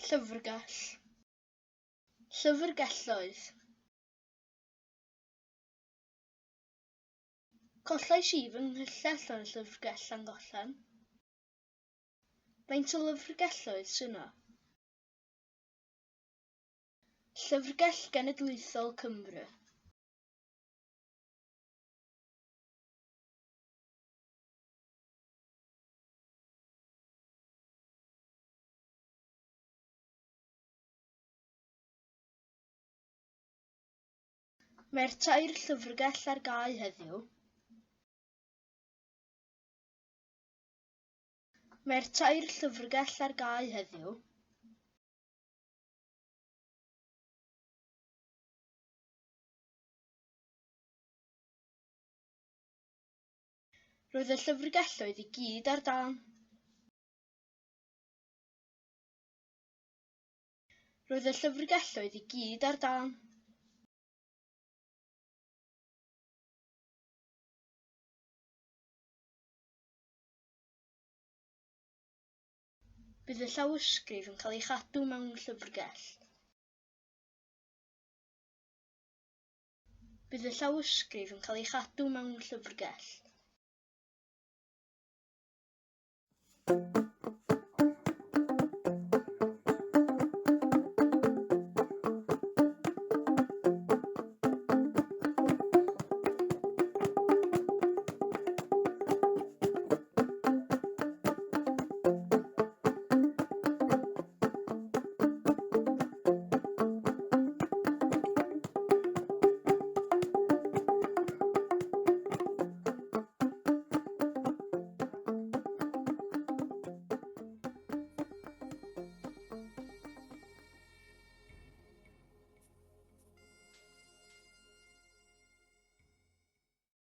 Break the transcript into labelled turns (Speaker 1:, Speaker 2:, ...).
Speaker 1: Llyfrgell. Llyfrgelloedd. Collais i fy nghyllell yn y llyfrgell Llangollen. Faint o lyfrgelloedd sy 'na? Llyfrgell Genedlaethol Cymru. Mae'r tair llyfrgell ar gau heddiw. Mae'r tair llyfrgell ar gau heddiw. Roedd y llyfrgelloedd i gyd ar dân. Roedd y llyfrgelloedd i gyd ar dân. Bydd y llawysgrif yn cael ei chadw mewn llyfrgell. Bydd y llawysgrif yn cael ei chadw mewn llyfrgell.